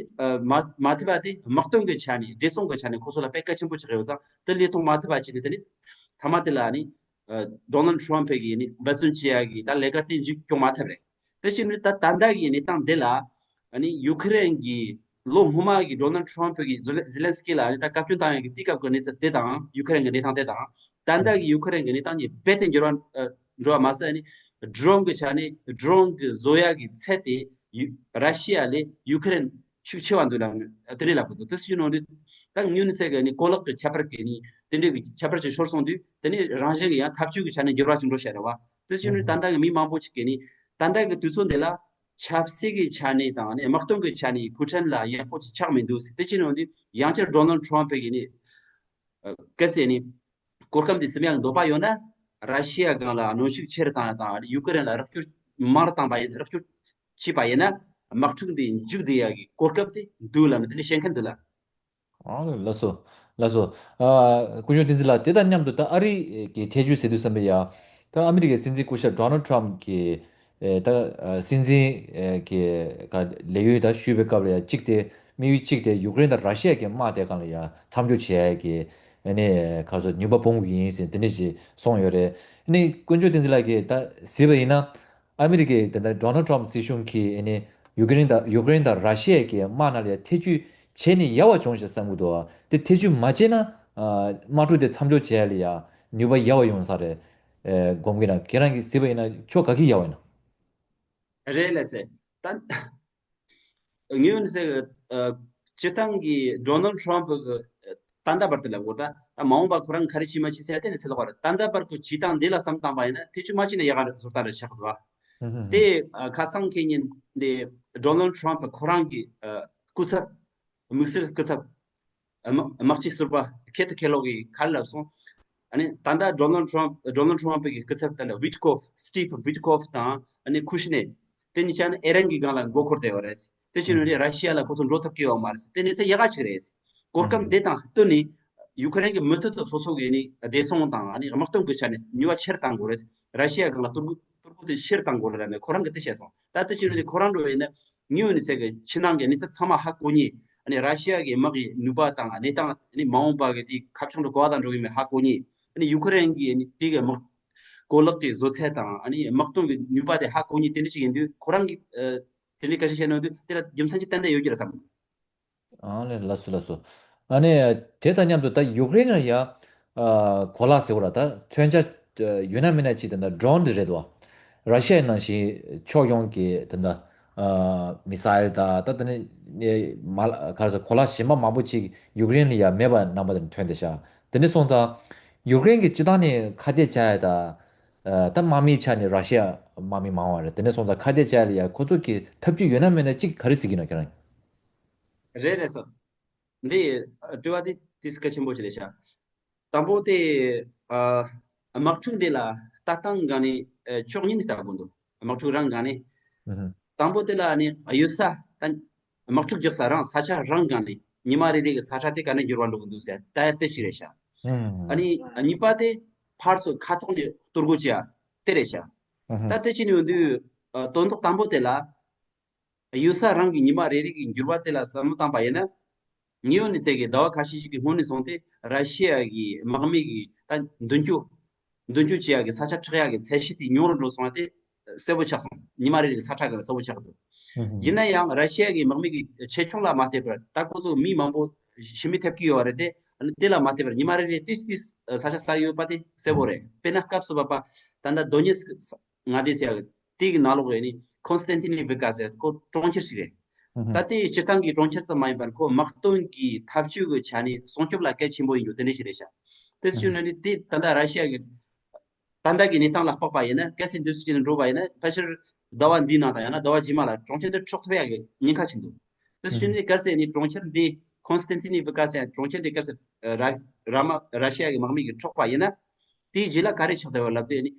མ་མ་ཐུབ་པ་དེ་དམག་དོན་གྱི་ཆ་ནས་བདེ་སྲུང་གི་ཆ་ནས་ཁོ་ཚོ་ལ་དཔེ་གལ་ཆེན་པོ་ཆགས་ཡོད་ཙང་དེ་ལེན་གཏོང་མ་ཐུབ་པ་བྱས་ནས་དེ་ནི་མཐའ་མ་དེ་ལ་ནི་ཌོ་ནལ་ཊམ་ཕ་གིས་ནི་འབད་བརྩོན་བྱེད་ཡ་གི་ད་ལས་ཀ་དེ་མཇུག་སྐྱོང་མ་ཐུབ་རེད། དེ་བཞིན་དུ་ད་ད་ལྟ་གི་གནས་སྟངས་འདི་ལ་ཨ་ནི་ཡུ་ཁི་རན་གྱི་ལོ་སྔོན་མ་གི་ཌོ་ནལ་ཊམ་ཕ་གི་ཛི་ལེ་ཛི་ལན་སི་ཀི་ལ་ཨ་ནི་ད་བཀའ་བཀྱོན་བཏང་ཡ་གི་དེ་སྐབས་ཀྱི་གནས་ཚུལ་དེ་དང་ཡུ་ཁི་རན་གྱི་གནས་སྟངས་དེ་དང་ད་ལྟ་གི་ཡུ་ཁི་རན་གྱི་གནས་སྟངས་གཉིས་རྦད་དེ་འགྱུར་བ་ཨ་འགྲོ་བ་མ་ཟད། ཨ་ནི་ཌོ་རོན་གྱི་ཆ་ནས་ཌོ་རོན་གྱི་བཟོ་ཡ་གི་ཚད་དེ་ཡུ་ར་ཤི་ཡ་ལས་ཡུ་ཁི་རན་ཤུགས་ཆེ་བ་འདུག་ལབ་ནས་དེ་འདྲས་ལབ་གི་འདུག་དེ་སུ་ཡིན་ནོ་འདི་ད་དངོས་གནས་ཟེར་གི་ནི་གོ་ལག་གི་ཁྱད་པར་གི་ནི་དེ་འདྲས་གི་ཁྱད་པར་ཅིག་ཤོར་སོང་དུས་དེ་ནི་རང་བཞིན་གི་ཡང་འཐབ་ཇུས་གི་ཆ་ནས་འགྱུར་བ་ཅིག་འགྲོ་བཞིན་རེད་བ། དེ་སུ་ཡིན་ནོ་ད་ལྟ་གི་མི་མང་པོ་ཅིག་གི་ནི་ད་ལྟ་གི་དུས་ཚོད་འདི་ལ་ཆབ་སྲིད་གི་ཆ་ནས་དང་ནི་དམག་དོན་གི་ཆ་ནས་ཕུ་ཊིན་ལ་ཡག་པོ་ཅིག་ཆགས་མི་འདུག་ཟེར། དེ་ཅི་ནོ་འདི་ཡང་བསྐྱར་ཌོ་ནལ་ཊམ་ཕ་གི་ནི་གལ་སྲིད་ནི་གོ་སྐབས་འདི་ཟིན་ཡག་འདོད་པ་ཡོད་ན་ར་ཤི་ཡ་སྒང་ལ་གནོན་ཤུགས་ཆེ་རུ་བཏང་ཡ་དང་ཡུ་ཀེ་རན་ལ་རོགས་སྐྱོར་མང་རུ་བཏང་པ་ཡིན་རོགས་སྐྱོར་བྱས་པ་ཡིན་ན་དམག་འཁྲུག་འདི་མཇུག་བསྡུ་ཡག་གི་གོ་སྐབས་དེ་འདུག་ལབ་ནས་དེ་འདྲ་བཤད་མཁན་འདུག་ལ། ཨ་ལགས་སོ། ལགས་སོ། ཨ་སྐུ་ཞབས་བསྟན་འཛིན་ལགས་དེ་དང་མཉམ་དུ་ད་ཨ་རི་གི་ཐད་ཇུས་ཟེར་དུས་ཙམ་པ་ཡ། ད་ཨ་མི་རི་ཀའི་སྲིད་འཛིན་སྐུ་ཞབས་ཌོ་ནལ་ཊམ་གྱིས་ཨེ་ད་ཨ་སྲིད་འཛིན་ཨེ་གྱི་ག་ལས་ཡུན་ད་ཞུས་པའི་སྐབས་ལ་ཡ་གཅིག་དེ་དམིགས་ཡུལ་གཅིག་དེ་ཡུ་ཀེ་རེན་དང་ར་ཤི་ཡ་གི་དམག་དེ་སྒང་ལ་ཡ་མཚམས་འཇོག་བྱེད་ཡ་གི་ཨ་ནི་ག་ཚོད་ནུས་པ་སྤུངས་གི་ཡིན་ཟེར་དེ་འདྲ་ཞིག་གསུངས་ཡོད་རེད། ཨ་ནི་དཀོན་མཆོག་བསྟན་འཛིན་ལགས་ཀྱིས་ད་གཟིགས་པ་ཡིན་ན། ཨ་མི་རི་ཀའི་ད་ལྟ་ཌོ་ནལ་ཊམ་སྲིད་གཞུང་གིས་ཨ་ནི་ཡུ་ཀེ་རེན་དང་ཡུ་ཀེ་རེན་དང་ར་ཤི་ཡ་གི་དམག་ནང་ལ་ཡ་ཐེ་ཇུས་བྱས་ནས་ཡག་པ་བྱུང་ཞེས་བསམ་གྱི་འདུག་དེ་ཐེ་ཇུས་མ་བྱས་ན་ཨ་དམག་འཁྲུག་དེ་མཚམས་འཇོག་བྱས་ཡ་ལ་ཡ་ནུས་པ་ཡག་པ་ཡོང་ས་རེད། ཨེ་སྒོམ་གྱི་ན་ཁྱེད་རང་གིས་གཟིགས་པ་ཡིན་ན་ཕྱོགས་ག་གི་ཡག་པ་ཡིན་ན། རེད་ལགས་སེ། ད་ངས་ཟེར་གི་ཨ་སྤྱིར་བཏང་གི་ཌོ་ནལ་ཊམ་གི་ད་ལྟ་བར་དུ་ལབ་དགོས། ད་ད་མ་འོངས་པ་ཁོ་རང་ག་རེ་བྱེད་མ་བྱེད་ཟེར་ཡ་དེ་ནི་ཚེ་ལོག་པ་རེད། ད་ལྟ་བར་དུ་བྱེད་སྟངས་འདི་ལ་བསམ་བཏང་པ་ཡིན་ན་ཐེ་ཇུས་མ་བྱས་ན་ཡག་ག་རེད་བཟོ་ལྟ་རེད་ཆགས་འདུག་བ། དེ་ཨ་ཁ་སང་ཁེ་ཉིན་དེ་ཌོ་ནལ་ཊམ་ཁོ་རང་གི་ཨ་སྐུ་ཚབ་དམིགས་བསལ་སྐུ་ཚབ་ཨ་དམག་དམག་སྤྱི་ཟུར་པ་ཁེ་ཐི་ཁེ་ལོ་གིས་ག་རེ་ལབ་སོང་། ཨ་ནི་ད་ལྟ་ཌོ་ནལ་ཌི་ཊམ་ཌོ་ནལ་ཌི་ཊམ་པ་གི་སྐུ་ཚབ་དེ་ལ་ཝིཊ་ཀོབ་སི་ཊིབ་ཝིཊ་ཀོབ་དང་ཨ་ནི་ཁུ་ཤི་ནེར། དེ་གཉིས་ཆ་ནི་ཨི་རན་གྱི་སྒང་ལ་མགོ་འཁོར་བསྡད་ཡོད་རེད། དེ་བྱས་ནས་ར་ཤི་ཡ་ལ་ཁོ་ཚོ་འགྲོ་ཐུབ་ཀྱི་ཡོད་མ་རེད། དེ་གནས་ཚུལ་ཡག་ག་ཅིག་རེད། གོ་སྐབས་འདི་དང་བསྟུན་ནས་ཡུ་ཁུ་རེན་གྱི་མུ་མཐུད་དུ་སོ་སོ་གི་ནི་བདེ་སྲུང་དང་ཨ་ནི་དམག་དོན་གྱི་ཆ་ནས་ནུས་པ་ཆེར་གཏང་དགོས་རེད། ར་ཤི་ཡ་སྒང་ལ་གཏོར་རྒོལ་གཏོར་རྒོལ་དེ་ཆེར་གཏང་དགོས་རེད་ལབ་ནས་ཁོ་རང་གིས་དེ་བཤད་སོང་། ད་ལྟ་ཕྱི་ལོ་ནས་ཁོ་རང་འགྲོ་བས་ན་ངས་འོ་ནི་ཚད་ཀྱི་ཕྱི་ནང་གི་གནས་ཚུལ་ཚང་མ་ཧ་གོ་ནི། ཨ་ནི་ར་ཤི་ཡ་གི་དམག་གི་ནུས་པ་དང་གནས་སྟངས་ཨ་ནི་མ་འོངས་པ་གི་དེའི་ཁ་ཕྱོགས་འགྲོ་གོ་བ་དང་འགྲོ་གི་མེད་ཧ་གོ་ནི། ཨ་ནི་ཡུ་ཁུ་རེན་གི་ཨ་ནི་དེ་གི་དམག་གོ་ལག་གི་བཟོ་ཚད་དང་ཨ་ནི་དམག་དོན་གི་ནུས་པ་དེ་ཧ་གོ་ནི་དེ་འདྲ་ཅིག་ཡིན་དུས་ཁོ་རང་གི་ཨ་དེ་འདྲའི་སྐད་ཆ་བཤད་ན་དུས་དེ་ལ་རྒྱུ་མཚན་ཅིག་ཏན་ཏན་ཡོད་ཀྱི་རེད་བསམ། ཨ་ལས། ལགས་སོ་ལགས་སོ། ཨ་ནི་དེ་དང་མཉམ་དུ་ད་ཡུཀ་རེན་ལ་ཡ་ཨ་གོ་ལག་ཟེར་བ་ལ་ད་མཚོན་ཆ་ཨ་ཡོད་ན་མེད་ན་ཅིག་ད་ད་ཌོ་རོན་དེ་རེད་དོ། ར་ཤི་ཡའི་ནང་བཞིན་ཕྱོགས་ཡོངས་ཀྱི་ད་ད་ཨ་མི་སེལ་དང་ད་ད་ནི་ནི་མ་ལ་ག་རེ་ཟེར་གོ་ལག་གཞན་པ་མང་པོ་ཅིག་ཡུཀ་རེན་ལ་ཡ་མེད་པ་རྣམ་པ་དེ་ཐོན་བསྡད་ཤག་དེ་འདྲ་སོང་ཙང་ཡུཀ་རེན་གྱི་སྤྱི་བཏང་ནས་ཁ་གཏད་བཅག་ཡ་ད་ཨ་ད་དམག་མིའི་ཆ་ནས་ར་ཤི་ཡ་དམག་མི་མང་བ་རེད། དེ་འདྲ་སོང་ཙང་ཁ་གཏད་བཅག་ཡ་ལ་ཡ་ཁོ་ཚོ་གི་ཐབས་ཇུས་ཡོད་ན་མེད་ན་ཅིག་ག་རེ་ཟེར་གྱི་ཡིན་ནོ་ཁྱེད་རང་། རེད་རེད་སོ། འདི་ཨ་དྲི་བ་འདི་ཏོག་ཙམ་གལ་ཆེན་པོ་ཞིག་རེད་ཤག་དང་པོ་དེ་ཨ་དམག་འཁྲུག་འདི་ལ་ལྟ་སྟངས་སྒང་ནས་ཨ་ཕྱོགས་གཉིས་ནས་ལྟ་དགོས་འདུག་དམག་འཁྲུག་རང་སྒང་ནས། ཨུ་ཧུ། དང་པོ་དེ་ལ་ནི་ཨ་ཡོད་ས་ད་དམག་འཁྲུག་རྒྱག་ས་རང་ས་ཆ་རང་སྒང་ནས་ཉི་མ་རེ་རེ་གི་ས་ཆ་དེ་ག་ནས་འགྱུར་བ་འགྲོ་གི་འདུག་ཟེར་ལྟ་ཡ་དེ་ཞིག་རེད་ཤག་ཨུ་ཧུ། ཨ་ནི་ཨ་གཉིས་པ་དེ་ཕར་ཚུར་མཁའ་ཐོག་ནས་གཏོར་རྒོལ་བྱེད་ཡ་དེ་རེད་ཤག་ཨུ་ཧུ། ད་དེ་བྱས་ནས་ཡོང་དུས་ཨ་དོན་དག་དང་པོ་དེ་ལ། ཡོད་ས་རང་གི་ཉི་མ་རེ་རེ་གི་འགྱུར་བ་དེ་ལ་བསམ་བློ་བཏང་པ་ཡིན་ན། ཉེ་བའི་གནས་ཚུལ་གྱི་ཟླ་བ་ཁ་ཤས་ཤིག་གི་སྔོན་ནས་བཟུང་སྟེ་ར་ཤི་ཡ་གི་དམག་མི་གི་ད་མདུན་སྐྱོད། མདུན་སྐྱོད་བྱེད་ཡ་གི་ས་ཆ་ཁྲིད་ཡ་གི་ཚད་གཞི་དེ་ཉུང་རུ་འགྲོ་སོང་བ་དེ་གསལ་པོ་ཆགས་སོང་། ཉི་མ་རེ་རེ་གི་ས་ཁྲ་གི་ལ་གསལ་པོ་ཆགས་འདུག་ཨུ་ཧུ། ཡིན་ན་ཡང་ར་ཤི་ཡ་གི་དམག་མི་གི་ཆེ་ཆུང་ལ་མ་ལྟོས་པར་ད་ཁོ་ཚོ་མི་མང་པོ་ཤི་མི་ཐེབས་ཀྱི་ཡོད་རེད་དེ། ཨ་ནི་དེ་ལ་མ་ལྟོས་པར་ཉི་མ་རེ་རེ་ཏིས་ཏིས་ས་ཆ་གསར་ཡོད་པ་དེ་གསལ་པོ་རེད། དཔེར་ན་སྐབས་སུ་བབ་པ་ད་ལྟ་དོ་ནེ་སི་ཀི་མངའ་སྡེ་ཟེར་ཡ་གི་དེ་གི་ནང་ལོགས་ཡིན་ནི་ཁོན་སི་ཏན་ཏི་ནི་ཝི་ཀ་ཟེར་ཁོ་གྲོང་ཁྱེར་ཞིག་རེད། ཧུམ་ཧུམ། ད་དེ་སྤྱིར་བཏང་གི་གྲོང་ཁྱེར་ཙམ་མ་ཡིན་པར་ཁོ་དམག་དོན་གྱི་འཐབ་ཇུས་ཀྱི་ཆ་ནས་སྲུང་སྐྱོབ་ལ་གལ་ཆེན་པོ་ཡིན་རྒྱུ་དེ་འདྲ་ཞིག་རེད་ཤག་དེ་ཧུམ་སུ་ཧུམ། ནི་དེ་ད་ལྟ་ར་ཤི་ཡ་གི་ད་ལྟ་གི་གནས་སྟངས་ལ་དཔག་པ་ཡིན་ན་གལ་སྲིད་འདི་སུ་ཅིག་ནས་འགྲོ་བ་ཡིན་ན་ཕལ་ཆེར་ཟླ་བ་འདིའི་ནང་དང་ཡང་ན་ཟླ་བ་རྗེས་མ་ལ་གྲོང་ཁྱེར་འདི་འཕྲོག་ཐུབ་ཡ་གི་ཉེན་ཁ་ཆེ་འདུག་དེ་སུ་ཅིག་ནས་གལ་སྲིད་ནི་གྲོང་ཁྱེར་འདི་ཁོན་སི་ཏན་ཏི་ནི་ཝི་ཀ་ཟེར་གྲོང་ཁྱེར་འདི་གལ་སྲིད་ར་ར་མ་ར་ཤི་ཡ་གི་དམག་མི་གིས་འཕྲོག་པ་ཡིན་ན། དེའི་རྗེས་ལ་ག་རེ་ཆགས་བསྡད་ཡོད་ལབ་དུས་ནི་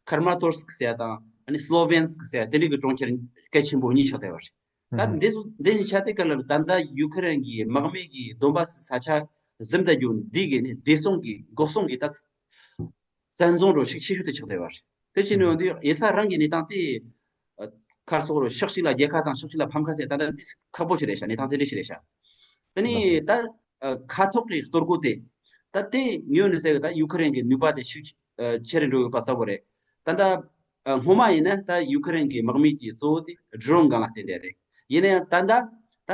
ཁར་མ་ཏོར་སྐ་ཟེར་ཡ་དང་ཨ་ནི་སློ་ཝེན་སྐ་ཟེར་ཡ་དེ་འདྲ་གི་གྲོང་ཁྱེར་གལ་ཆེན་པོ་གཉིས་ཆགས་བསྡད་ཡོད་རེད། ད་ཧུམ་ཧུམ། འདི་ཚོ་འདི་གཉིས་ཆ་དེ་ག་ལ་ད་ལྟ་ཡུ་ཁུ་རེན་གྱི་དམག་མི་གིས་དོན་པ་ས་ཆ་ཟིན་བསྡད་རྒྱུ་འདི་གི་ནི་བདེ་སྲུང་གི་འགོག་སྲུང་གི་ད་བཙན་བཟུང་རོགས་ཤིག་ཆེ་ཤོས་དེ་ཆགས་བསྡད་ཡོད་རེད། དེ་བྱས་ནས་ཧུམ་ཧུམ། འོན་ཏེ་ཡེ་ས་རང་གི་གནས་སྟངས་དེ་ཨ་ཁ་སོགས་རོ་ཕྱོགས་གཅིག་ལ་རྒྱལ་ཁ་དང་ཕྱོགས་གཅིག་ལ་ཕམ་ཁ་ཟེར་ད་ལྟ་འདི་ཁག་པོ་ཞིག་རེད་ཤག་གནས་སྟངས་དེ་འདྲ་ཞིག་རེད་ཤག་དེ་ནས་ད་ཨ་མཁའ་ཐོག་གི་གཏོར་རྒོལ་དེ་ད་དེ་ངོས་ནས་ཟེར་གི་ད་ཡུ་ཁུ་རེན་གྱི་ནུས་པ་དེ་ཤུགས་ཨ་ཆེ་རུ་འགྲོ་ཡོད་པ་གསལ་པོ་རེད། ད་ལྟ་ཨ་སྔོན་མ་ཡིན་ན་ད་ཡུ་ཁུ་རེན་གྱི་དམག་མི་དེ་གཙོ་བོ་དེ་ཌོ་རོན་སྒང་ལ་བརྟེན་བསྡད་རེད། ཡིན་ན་ཡང་ད་ལྟ་ད་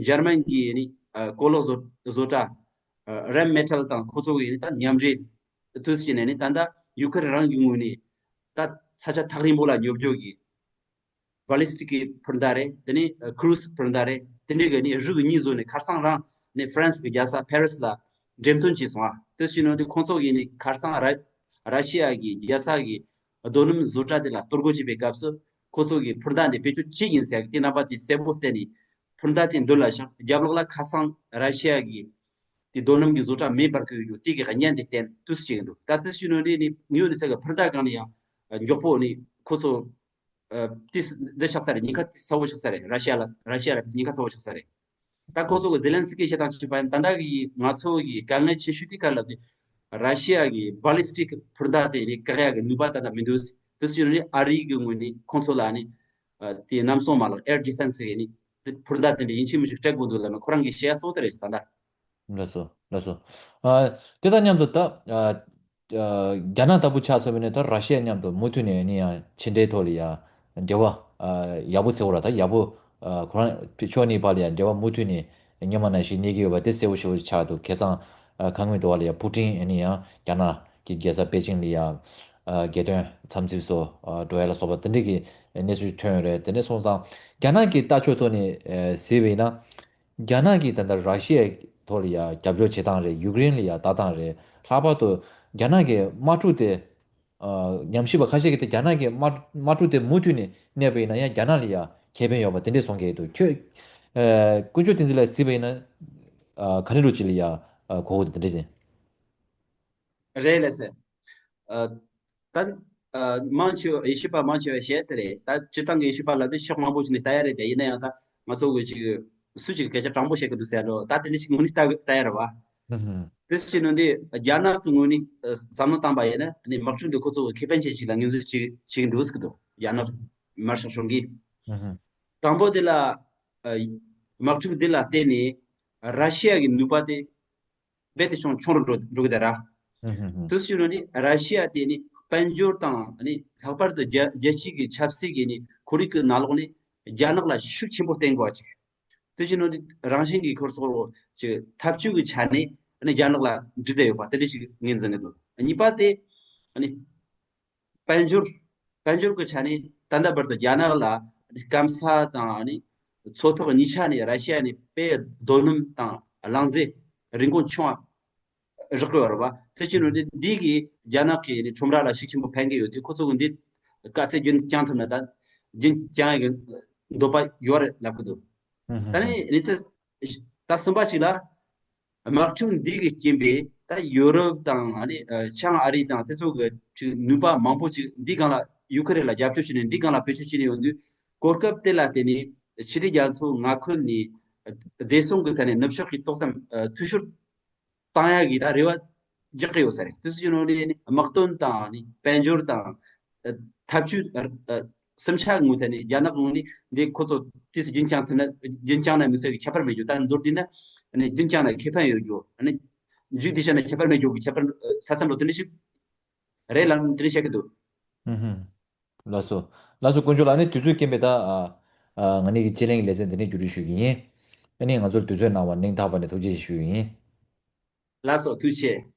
འཇར་མན་གྱི་ནི་ཨ་གོ་ལོག་བཟོ་བཟོ་གྲྭ་ཨ་རེམ་མེ་ཊལ་དང་ཁོ་ཚོ་གི་ནི་ད་མཉམ་འབྲེལ་དུས་ཕྱིན་ནས་ནི་ད་ལྟ་ཡུ་ཁུ་རེན་རང་གི་ངོས་ནས་ད་ས་ཆ་ཐག་རིང་པོ་ལ་ཉོབ་འཇོག་གི་བྷ་ལི་སི་ཊིག་གི་འཕུར་མདའ་རེད། དེ་ནས་ཀུ་རུ་སི་འཕུར་མདའ་རེད། དེ་འདྲའི་གི་ནི་རིགས་གཉིས་བཟོས་ནས་ཁར་སང་རང་ནས་ཧྥ་རན་སི་གི་རྒྱལ་ས་ཕ་རི་སི་ལ་འགྲེམས་སྟོན་བྱས་སོང་ཨ། དེ་བྱས་ནས་ཁོང་ཚོ་གིས་ནི་ཁར་སང་ར་ར་ཤི་ཡ་གི་རྒྱལ་ས་གི་རྡོ་སྣུམ་བཟོ་གྲྭ་དེ་ལ་གཏོར་རྒོལ་བྱེད་པའི་སྐབས་སུ་ཁོ་ཚོ་གིས་འཕུར་མདའ་འདི་བེད་སྤྱོད་བྱེད་ཀྱིན་ཟེར་གི་དེ་རྣམ་པ་དེ་གསལ་པོ་བསྟན་ནས་འཕུར་མདའ་དེ་མདུན་ལ་བཞག་རྒྱབ་ལོགས་ལ་ཁར་སང་ར་ཤི་ཡ་གི་དེ་རྡོ་སྣུམ་གྱི་བཟོ་གྲྭ་མེ་འབར་གི་ཡོད་རྒྱུ་དེ་གི་བརྙན་དེ་བསྟན་དུས་བྱེད་ཀྱི་འདུག་ད་དེ་བྱས་ནས་ནི་ངོས་ནས་ཟེར་གི་འཕུར་མདའ་སྒང་ནས་ཡང་མགྱོགས་པོ་ནི་ཁོ་ཚོ་ཨ་དེ་འདི་ཆགས་ས་རེད། ཉེན་ཁ་ཚ་བོ་ཆགས་ས་རེད། ར་ཤི་ཡ་ལ་ར་ཤི་ཡ་ལ་དེ་ཉེན་ཁ་ཚ་བོ་ཆགས་ས་རེད། ད་ཁོ་ཚོ་གི་ཛེ་ལན་སི་ཀི་བཤད་སྟངས་བྱས་པ་ཡིན་ད་ལྟ་གི་ང་ཚོ་གི་དཀའ་ངལ་ཆེ་ཤོས་དེ་ག་ལབ་དུས་ར་ཤི་ཡ་གི་བྷ་ལི་སི་ཊིག་འཕུར་མདའ་དེ་ནི་བཀག་ཡ་གི་ནུས་པ་ད་ལྟ་མི་འདུག་དེ་བྱས་ནས་ཨ་རི་གི་ངོས་ནས་ཁོང་ཚོ་ལ་ནི་ཨ་དེ་གནམ་སྲུང་མ་ལག་air defense་གི་ནི་དེ་འཕུར་མདའ་དེ་འདྲ་ཡིན་གཅིག་མིན་གཅིག་སྤྲད་དགོས་འདུག་ལབ་ནས་ཁོ་རང་གི་བཤད་ཡ་གཙོ་བོ་དེ་རེད་ད་ལྟ། ལགས་སོ། ལགས་སོ། ཨ་དེ་དང་མཉམ་དུ་ད་ཨ་ཨ་རྒྱ་ནག་ལྟ་བུ་ཆགས་སོང་བས་ནས་ད་ར་ཤི་ཡ་མཉམ་དུ་མུ་མཐུད་ནས་ནི་ཡང་ཕྱི་འབྲེལ་ཐོག་ལ་ཡ་འབྲེལ་བ་ཨ་ཡག་པོ་ཟེར་བ་ར་ད་ཡག་པོ་ཨ་ཁོ་རང་ཕྱོགས་གཉིས་བར་ལ་ཡ་འབྲེལ་བ་མུ་མཐུད་ནས་སྔོན་མ་ནང་བཞིན་གནས་ཀྱི་ཡོད་པ་དེ་གསལ་པོ་ཞེ་པོ་ཆགས་འདུག་ཁ་སང་ཨ་ཁ་སྔོན་དུ་བ་ལ་ཡ་ཕུ་ཀྲིན་ནི་ཡང་རྒྱ་ནག་གི་རྒྱལ་ས་པེ་ཅིང་ལ་ཡ་ཨ་རྒྱལ་དོན་འཚམས་གཟིགས་སུ་ཨ་འགྲོ་ཡ་ལ་སོགས་པ་དེ་འདྲ་གི་གནས་ཚུལ་ཐོན་ཡོད་རེད། དེ་འདྲ་སོང་ཙང་རྒྱ་ནག་གི་ལྟ་ཕྱོགས་ཐོག་ནས་ཨ་གཟིགས་པ་ཡིན་ན། རྒྱ་ནག་གིས་ད་ལྟ་ར་ཤི་ཡའི་ཐོག་ལ་ཡ་རྒྱབ་སྐྱོར་བྱེད་སྟངས་རེད། ཡུཀ་རེན་ལ་ཡ་ལྟ་སྟངས་རེད། ལྷག་པར་དུ་རྒྱ་ནག་གི་དམག་འཁྲུག་དེ་ཨ་ཉམས་ཞིབ་པ་ཁ་ཤས་ཀྱིས་དེ་རྒྱ་ནག་གི་དམག་དམག་འཁྲུག་དེ་མུ་མཐུད་ནས་གནས་པ་ཡིན་ན་ཡང་རྒྱ་ནག་ལ་ཡ་ཁེ་ཕན་ཡོད་པ་དེ་འདྲས་གསུང་གི་འདུག་ཁྱོད་ཨ་དཀོན་མཆོག་བསྟན་འཛིན་ལགས་གཟིགས་པ་ཡིན་ན་ཨ་ག་ནས་འགྲོ་ཅིག་ལ་ཡ་ཨ་གོ་གོ་དེ་འདྲས་ཡིན། རེད་ལགས་སེ། ཨ། ད། ཨ། མང་ཆེ་བ་ཡེ་ཤུ་པ་མང་ཆེ་བས་བཤད་དེ་རེད། ད་སྤྱིར་བཏང་གི་ཡེ་ཤུ་པ་ལབ་དུས་ཕྱོགས་མང་པོ་ཞིག་ནས་ལྟ་ཡ་རེད། དེ་ཡིན་ན་ཡང་ད་ང་ཚོ་གི་ཅིག་སུ་ཅིག་སྐད་ཆ་དྲང་པོ་བཤད་གི་འདུག་ཟེར་ལོ། ད་དེ་འདྲ་ཞིག་ངོས་ནས་ལྟ་ལྟ་ཡ་རེད་བ། ཧུམ་ཧུམ། དེ་སུ་ཞིག་ནང་དེ་རྒྱ་ནག་གི་ངོས་ནས་ཨ་བསམ་བློ་བཏང་པ་ཡིན་ན་ནི་དམག་འཁྲུག་འདི་ཁོ་ཚོ་གི་ཁེ་ཕན་ཆེ་ཞིག་ལ་ངོས་འཛིན་བྱེད་བྱེད་གི་འདུག་ཟེར་གི་འདུག་རྒྱ་ནག་དམར་ཤོག་གཞུང་གིས། ཧུམ་ཧུམ། དང་པོ་དེ་ལ་ཨ་དམག་འཁྲུག་འདི་ལ་བརྟེན་ནས་ར་ཤི་ཡ་གི་ནུས་པ་དེ་རྦད་དེ་ཆུང་ཆུང་རུ་འགྲོ་འགྲོ་གི་ད་ར། ཧུམ་ཧུམ་ཧུམ། དུས་ཚོད་ནང་ནི་ར་ཤི་ཡ་དེ་ནི་དཔལ་འབྱོར་དང་ནི་ལྷག་པར་དུ་རྒྱ་རྒྱལ་སྤྱི་གི་ཆབ་སྲིད་ཀྱི་ནི་ཁོར་ཡུག་གི་ནང་ལོགས་ནི་རྒྱ་ནག་ལ་ཤུགས་ཆེན་པོ་བརྟེན་དགོས་པ་ཅིག་དུས་ཚོད་ནང་ནི་རང་བཞིན་གྱི་ཁོར་སོགས་ཀྱི་འཐབ་ཇུས་ཀྱི་ཆ་ནས་ནི་རྒྱ་ནག་ལ་འགྲིག་བསྡད་ཡོད་པ་དེ་འདྲ་ཞིག་ངོས་འཛིན་གི་འདུག་གཉིས་པ་དེ་ནི། དཔལ་འབྱོར། དཔལ་འབྱོར་གྱི་ཆ་ནས་ད་ལྟ་བར་དུ་རྒྱ་ནག་ལ་སྐམ་ས་དང་ནི་མཚོ་ཐོག་གཉིས་ཆ་ནས་ར་ཤི་ཡ་ནས་དཔེ་རྡོ་སྣུམ་དང་རླངས་རྫས་རིན་གོང་ཆུང་བ་རག་གི་ཡོད་རེད་བ། དེ་བྱས་ནས་འདི་འདི་གིས་རྒྱ་ནག་གི་ནི་ཁྲོམ་ར་ལ་ཤུགས་ཆེན་པོ་ཕན་གི་ཡོད་དུས་ཁོ་ཚོ་གི་འདི་དཀའ་ཚེགས་རྒྱུན་བསྐྱངས་ཐུབ་ན་ད་རྒྱུན་བསྐྱངས་ཡག་གི་འདོད་པ་ཡོད་རེད་ལབ་གི་འདུག་ཧུམ་ཧུམ་ད་ནི་ཧུམ། གནས་ཚུལ་ད་གསུམ་པ་ཞིག་ལ། དམག་འཁྲུག་འདི་གི་རྐྱེན་པས་ད་ཡོ་རོབ་དང་ཨ་ནི་ཨ་བྱང་ཨ་རི་དང་དེ་ཚོ་གི་ཅིག་ནུས་པ་མང་པོ་ཅིག་འདི་སྒང་ལ་ཡུ་ཁུ་རེན་ལ་རྒྱབ་སྐྱོར་བྱས་ནས་འདི་སྒང་ལ་བེད་སྤྱོད་བྱས་ནས་ཡོང་དུས་གོ་སྐབས་དེ་ལ་བརྟེན་ནས་ཕྱི་རྒྱལ་རྒྱ་མཚོ་མངའ་ཁུལ་ནས་བདེ་སྲུང་གི་ཐད་ནས་ནུབ་ཕྱོགས་ཀྱི་ཏོག་ཙམ་ཨ་འཐུས་ཤོར་བཏང་ཡག་གི་ད་རེ་བ་རྒྱག་གི་ཡོད་ས་རེད། དེ་ཚོ་ཡིན་ནོ་ནི་དམག་དོན་དང་ནི་དཔལ་འབྱོར་དང་ཨ་འཐབ་ཇུས་ཨ་ཨ་སེམས་ཆགས་ངོས་ཐད་ནས་རྒྱ་ནག་ངོས་ནས་འདི་ཁོ་ཚོ་དུས་སུ་རྒྱུན་བསྐྱངས་ཐུབ་ན་རྒྱུན་བསྐྱངས་ན་མི་སྲིད་ཀྱི་ཁྱད་པར་མེད་རྒྱུ། ད་མདོར་བསྡུས་ན་ཨ་ནི་རྒྱུན་བསྐྱངས་ན་ཁེ་ཕན་ཡོད་རྒྱུ། ཨ་ནི་མཇུག་དེ་བྱས་ན་ཁྱད་པར་མེད་རྒྱུ་གི་ཁྱད་པར་ས་མཚམས་ལོ་དེ་འདྲ་ཞིག་རེད་ལ་དེ་འདྲ་བཤད་ཀྱི་འདུག་ཧུམ་ཧུམ། ལགས་སོ། ལགས་སོ་དཀོན་མཆོག་ལགས། ཨ་ནི་དུས་ཚོད་རྐྱེན་པས་ད་ཨ་ཨ་ང་གཉིས་ཀྱི་དཔྱད་གླེང་གི་ལེ་ཚན་འདི་ནས་མཇུག་སྒྲིལ་ཞུ་གི་ཡིན། ཨ་ནི་ང་ཚོར་དུས་ཚོད་གནང་བར་སྙིང་ཐག་པ་ནས་ཐུགས་རྗེ་ཆེ་ཞུ་གི་ཡིན། ལགས་སོ་ཐུགས་རྗེ་ཆེ།